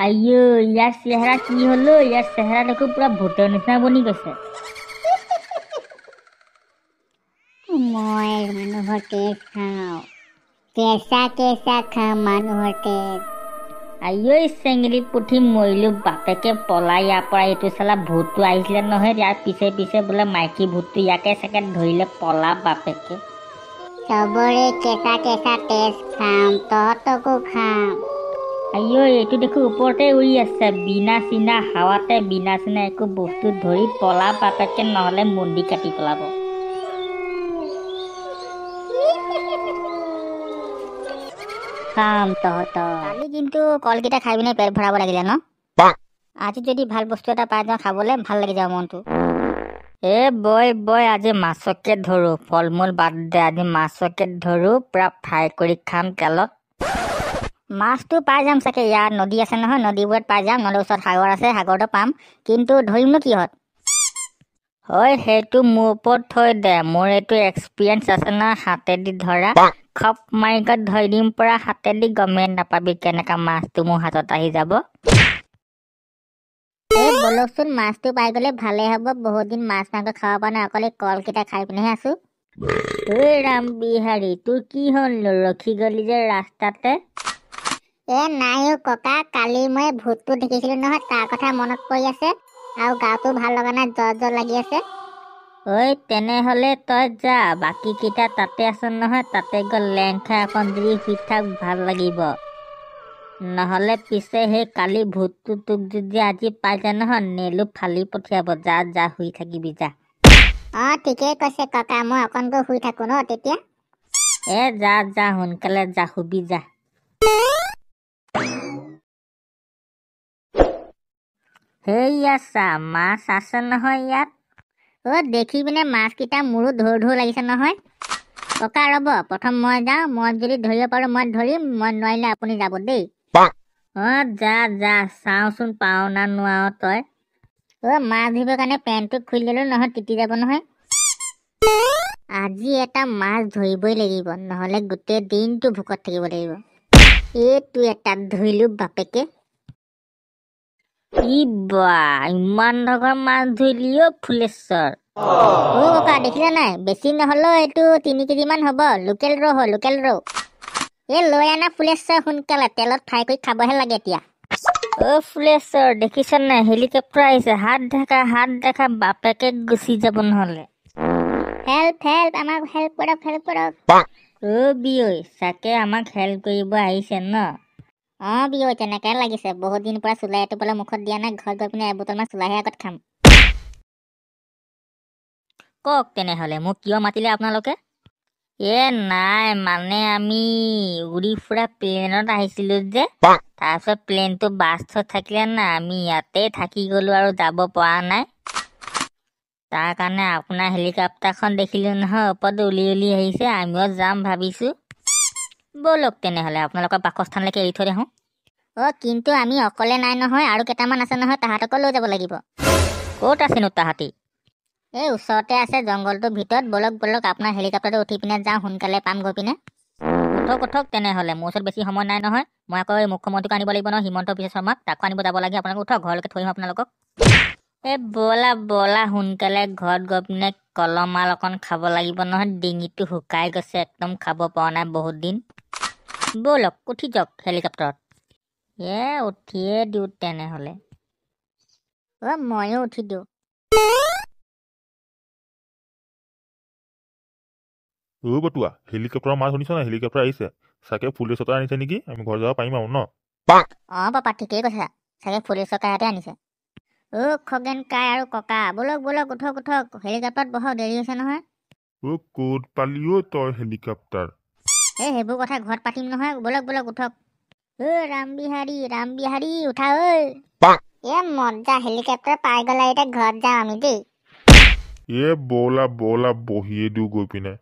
আইঅ, ইয়াৰ চেহেৰা কি হ'ল? ইয়াৰ চেহেৰা দেখোন পুৰা ভূতৰ নিচিনা বনি গৈছে। মই মানুহৰ তেজ খাওঁ, কেঁচা কেঁচা খাওঁ মানুহৰ তেজ। আইঐ চেঙেলী পুঠি, মৰিলো বাপেকে, পলাই ইয়াৰ পৰা। এইটো চালা ভূতটো আহিছিলে নহয়, ইয়াৰ পিছে পিছে বোলে মাইকী ভূতটো ইয়াকে চাগে ধৰিলে। পলা বাপেকে। চবৰে কেঁচা কেঁচা তেজ খাম, তহঁতকো খাম। আইঐ, এইটো দেখোন ওপৰতে উৰি আছে বিনা চিনা হাৱাতে, বিনা চিনা একো বস্তু ধৰি। পলা বাপেকে, নহ'লে মুণ্ডি কাটি পেলাব। খাম তহঁতক। কালি কিন্তু কলকেইটা খাই পিনে পেট ভৰাব লাগিলে ন? আজি যদি ভাল বস্তু এটা পাই যাওঁ খাবলৈ, ভাল লাগি যাব মনটো। এ বয় বয়, আজি মাছকে ধৰো, ফল মূল বাদ দে, আজি মাছকে ধৰো, পুৰা ফ্ৰাই কৰি খাম তেলত। মাছটো পাই যাম চাগে, ইয়াত নদী আছে নহয়, নদীবোৰত পাই যাম, নহ'লে ওচৰত সাগৰ আছে, সাগৰতো পাম। কিন্তু ধৰিমনো কিহত? হয়, সেইটো মোৰ ওপৰত থৈ দে, মোৰ এইটো এক্সপিৰিয়েঞ্চ আছে নহয় হাতেদি ধৰা। খপ মাৰি গৈ ধৰি দিম পুৰা হাতেদি, গমেই নাপাবি কেনেকা মাছটো মোৰ হাতত আহি যাব। এই ব'লকচোন, মাছটো পাই গ'লে ভালেই হ'ব। বহুত দিন মাছ মাংস খাব পৰা নাই, অকল এই কলকেইটা খাই পিনেহে আছো। ঐ ৰাম বিহাৰী, তোৰ কি হ'ল ৰখি গ'লি যে ৰাস্তাতে? এ নাই অ ককা, কালি মই ভূতটো দেখিছিলো নহয়, তাৰ কথা মনত পৰি আছে আৰু গাটো ভাল লগা নাই, জ্বৰ জ্বৰ লাগি আছে। ঐ তেনেহ'লে তই যা, বাকী কেইটা তাতে আছে নহয়, তাতে গৈ লেং খাই অকণ দেৰি শুই থাক, ভাল লাগিব। নহ'লে পিছে সেই কালি ভূতটো তোক যদি আজি পাই যায় নহয়, নেলু ফালি পঠিয়াব। যা যা, শুই থাকিবি যা। অ ঠিকেই কৈছে ককা, মই অকণ গৈ শুই থাকো ন তেতিয়া। এ যা যা, সোনকালে যা, শুবি যা। সেইয়া চা, মাছ আছে নহয় ইয়াত। অ দেখি পিনে মাছকেইটা মোৰো ধৰো ধৰো লাগিছে নহয়। ককা ৰ'ব, প্ৰথম মই যাওঁ, মই যদি ধৰিব পাৰো মই ধৰিম, মই নোৱাৰিলে আপুনি যাব দেই। অ যা যা, চাওঁচোন পাও না নোৱাৰ তই। অ মাছ ধৰিবৰ কাৰণে পেণ্টটো খুলি ল'লো নহয়, তিতি যাব নহয়। আজি এটা মাছ ধৰিবই লাগিব, নহ'লে গোটেই দিনটো ভোকত থাকিব লাগিব। এইটো এটা ধৰিলো বাপেকে। ই বা, ইমান ডাঙৰ মাছ ধৰিলি অ ফুলেশ্বৰ। অ ককা দেখিলা নাই, বেছি নহ'লেও এইটো 3 কেজি মান হ'ব, লোকেল ৰৌ হয়, লোকেল ৰৌ। এই লৈ আনা ফুলেশ্বৰ সোনকালে, তেলত ফ্ৰাই কৰি খাবহে লাগে এতিয়া। অ ফুলেশ্বৰ দেখিছ নাই, হেলিকপ্টাৰ আহিছে, হাত দেখা হাত দেখা, বাপেকে গুচি যাব নহ'লে। হেল্প হেল্প, আমাক হেল্প কৰক, হেল্প কৰক। অ বিয়ৈ, চাকে আমাক হেল্প কৰিব আহিছে ন? অ বিয়ৈ, তেনেকাই লাগিছে, বহুত দিন পৰা চুলাই এটোপলা মুখত দিয়া নাই, ঘৰত গৈ পিনে এবটলমান চুলাইহে আগত খাম। কওক তেনেহ'লে, মোক কিয় মাতিলে আপোনালোকে? এ নাই মানে আমি উৰি ফুৰা প্লেনত আহিছিলো যে, তাৰপিছত প্লেনটো বাছ হৈ থাকিলে না, আমি ইয়াতে থাকি গ'লো আৰু যাব পৰা নাই। তাৰ কাৰণে আপোনাৰ হেলিকপ্টাৰখন দেখিলো নহয়, ওপৰত উলি উলি আহিছে, আমিও যাম ভাবিছো। ব'লক তেনেহ'লে, আপোনালোকৰ বাসস্থানলৈকে এৰি থৈ আহোঁ। অ কিন্তু আমি অকলে নাই নহয়, আৰু কেইটামান আছে নহয়, তাহাঁতকো লৈ যাব লাগিব। ক'ত আছেনো তাহাঁতি? এই ওচৰতে আছে জংঘলটোৰ ভিতৰত। ব'লক ব'লক, আপোনাৰ হেলিকপ্টাৰটো উঠি পিনে যাওঁ, সোনকালে পাম গৈ পিনে। উঠক উঠক তেনেহ'লে, মোৰ ওচৰত বেছি সময় নাই নহয়, মই আকৌ এই মুখ্যমন্ত্ৰীকো আনিব লাগিব নহয়, হিমন্ত বিশ্ব শৰ্মাক, তাকো আনিব যাব লাগে। আপোনালোক উঠক, ঘৰলৈকে থৈ আহিম আপোনালোকক। এ ব'লা ব'লা, সোনকালে ঘৰত গৈ পিনে কলমাল অকণ খাব লাগিব নহয়, ডিঙিটো শুকাই গৈছে, একদম খাব পৰা নাই বহুত দিন। ব'লক উঠি যাওক হেলিকপ্টাৰত। এ উঠিয়ে দিওঁ তেনেহ'লে। অ ময়ো উঠি দিওঁ। অ বটুৱা, হেলিকপ্টাৰৰ মাত শুনিছ নাই? হেলিকপ্টাৰ আহিছে চাগে, ফুলেশ্বৰতে আনিছে নেকি? আমি ঘৰ যাব পাৰিম আৰু ন? অ পাপা ঠিকেই কৈছা, চাগে ফুলেশ্বৰ কাইহঁতে আনিছে। অ খগেন কাই আৰু ককা, ব'লক ব'লক, উঠক উঠক, হেলিকপ্টাৰত বহক, দেৰি হৈছে নহয়। অ ক'ত পালি অ তই হেলিকপ্টাৰ? এই সেইবোৰ কথা ঘৰত পাতিম নহয়, ব'লক ব'লক উঠক। অ ৰামবিহাৰী, ৰামবিহাৰী উঠা ঐ। এ মজা, হেলিকপ্টাৰ পাই গ'লে এতিয়া ঘৰত যাওঁ আমি দেই। এ ব'লা ব'লা, বহিয়ে দিওঁ গৈ পিনে।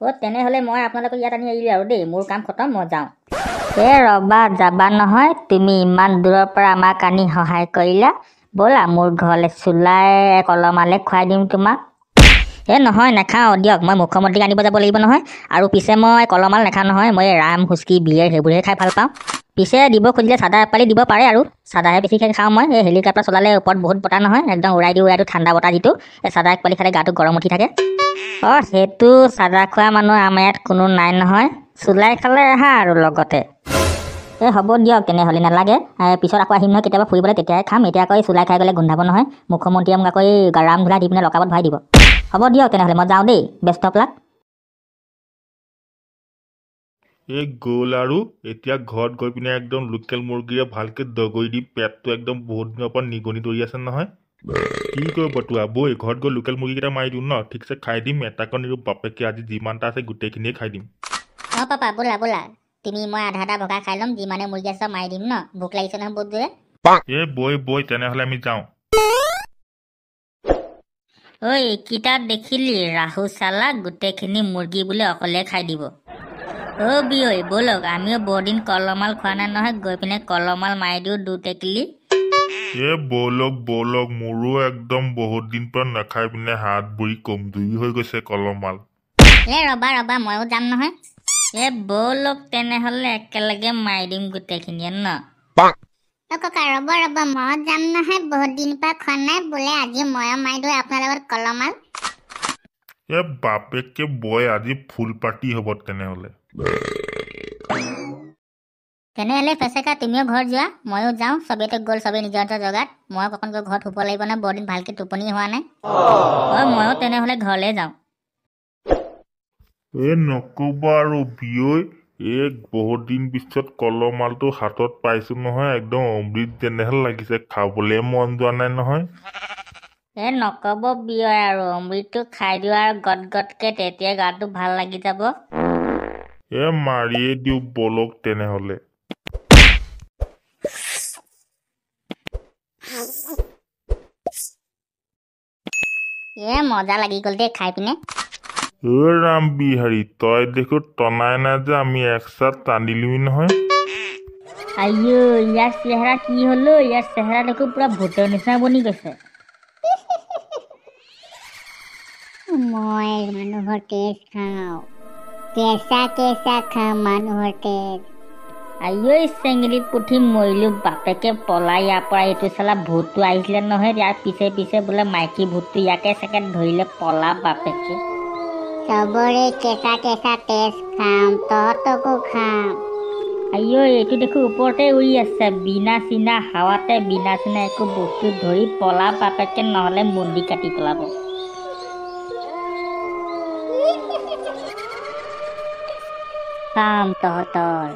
অ তেনেহ'লে মই আপোনালোকক ইয়াত আনি এৰিলো আৰু দেই, মোৰ কাম খতম, মই যাওঁ। এ ৰ'বা, যাবা নহয়, তুমি ইমান দূৰৰ পৰা আমাক আনি সহায় কৰিলা, ব'লা মোৰ ঘৰলৈ চুলাই কলমালে খুৱাই দিম তোমাক। এই নহয়, নাখাওঁ দিয়ক, মই মুখ্যমন্ত্ৰীক আনিব যাব লাগিব নহয়। আৰু পিছে মই কলমাল নাখাওঁ নহয়, মই ৰাম হুচকি বিয়েৰ সেইবোৰহে খাই ভাল পাওঁ। পিছে দিব খুজিলে চাদা এপালি দিব পাৰে আৰু, চাদাহে বেছিকৈ খাওঁ মই। এই হেলিকপ্টাৰ চলালে ওপৰত বহুত বতাহ নহয়, একদম উৰাই দিওঁ উৰাই দিওঁ ঠাণ্ডা বতাহ যিটো, এই চাদা এক পালি খালে গাটো গৰম উঠি থাকে। অঁ সেইটো চাদা খোৱা মানুহ আমাৰ ইয়াত কোনো নাই নহয়, চুলাই খালে আহা আৰু লগতে। এই হ'ব দিয়ক তেনেহ'লে, নালাগে, পিছত আকৌ আহিম নহয় কেতিয়াবা ফুৰিবলৈ, তেতিয়াহে খাম। এতিয়া আকৌ এই চুলাই খাই গ'লে গোন্ধাব নহয়, মুখ্যমন্ত্ৰীয়ে মোক আকৌ এই ৰাম ধূলা দি পিনে লকাবত ভৰাই দিব। হ'ব দিয়ক তেনেহ'লে, মই যাওঁ দেই, বেষ্ট অফ লাক। এই গ'ল আৰু এতিয়া ঘৰত গৈ পিনে একদম লোকেল মুৰ্গীৰে ভালকৈ দগৰি দি পেটটো একদম বহুত দিনৰ পৰা নিগনি ধৰি আছে নহয়। কি কয় বতুৱা বৈ, ঘৰত গৈ লোকেল মুৰ্গীকেইটা মাৰি দিওঁ ন, ঠিকছে খাই দিম, এটাকো নিদিওঁ বাপেকে, আজি যিমানটা আছে গোটেইখিনিয়ে খাই দিম। অঁ পাপা ব'লা ব'লা, তুমি মই আধা আধা ভগাই খাই ল'ম, যিমানে মুৰ্গী আছে মাৰি দিম ন, ভোক লাগিছে নহয় বহুত জোৰে। এই বৈ বৈ তেনেহ'লে আমি যাওঁ। ঐ এইকেইটা দেখিলি ৰাহু চালা, গোটেইখিনি মুৰ্গী বোলে অকলে খাই দিব। অ' বিয়ৈ ব'লক, আমিও বহুদিন কলমাল খোৱা নাই নহয়, গৈ পিনে কলমাল মাৰি দিওঁ দুটেকিলি। এ ব'লক ব'লক, মোৰো একদম বহুত দিন পৰা নাখাই পিনে হাত ভৰি কমজুৰি হৈ গৈছে কলমাল। এ ৰ'বা ৰ'বা, ময়ো যাম নহয়। এ ব'লক তেনেহ'লে একেলগে মাৰি দিম গোটেইখিনিয়ে ন। অ ককা ৰ'ব ৰ'ব, ময়ো যাম নহয়, বহুত দিন পৰা খোৱা নাই বোলে, আজি ময়ো মাৰি দিওঁ আপোনাৰ লগত কলমাল। এ বাপেকে বয়, আজি ফুল পাৰ্টি হ'ব তেনেহ'লে। তেনেহ'লে ফেচেকা তুমিও ঘৰত যোৱা, ময়ো যাওঁ, চবেইতো গ'ল চবেই নিজৰ নিজৰ জেগাত, মই অকণ গৈ ঘৰত শুব লাগিব নহয়, বহুদিন ভালকৈ টোপনি হোৱা নাই। অ ময়ো তেনেহ'লে ঘৰলৈ যাওঁ। এ নক'বা আৰু বিয়ৈ, এই বহুত দিন পিছত কলমালটো হাতত পাইছো নহয়, একদম অমৃত যেনেহে লাগিছে, খাবলৈ মন যোৱা নাই নহয়। এ নক'ব বিয়ৈ আৰু, অমৃতটো খাই দিওঁ আৰু গট গটকে, তেতিয়া গাটো ভাল লাগি যাব। এ মাৰিয়ে দিওঁ ব'লক তেনেহ'লে। এ মজা লাগি গ'ল দেই খাই পিনে। অ ৰাম বিহাৰী, তই দেখোন টনাই নাই যে, আমি একচাত টানিলোৱেই নহয়। আইঅ ইয়াৰ চেহেৰা কি হ'ল, ইয়াৰ চেহেৰা দেখোন পুৰা ভূতৰ নিচিনা বনি গৈছে। মই মানুহৰ তেজ খাওঁ, কেঁচা কেঁচা খাওঁ মানুহৰ তেজ। আইঐ চেঙেলী পুঠি মৰিলো বাপেকে, পলাই ইয়াৰ পৰা, এইটো চালা ভূতটো আহিছিলে নহয়, ইয়াৰ পিছে পিছে বোলে মাইকী ভূতটো ইয়াকে চাগে ধৰিলে, পলা বাপেকে। চবৰে কেঁচা কেঁচা তেজ খাম, তহঁতকো খাম। আইঐ এইটো দেখোন ওপৰতে উৰি আছে, বিনা চিনা হাৱাতে বিনা চিনা একো বস্তু ধৰি পলা বাপেকে, নহ'লে মুণ্ডি কাটি পেলাব। খাম তহঁতৰ।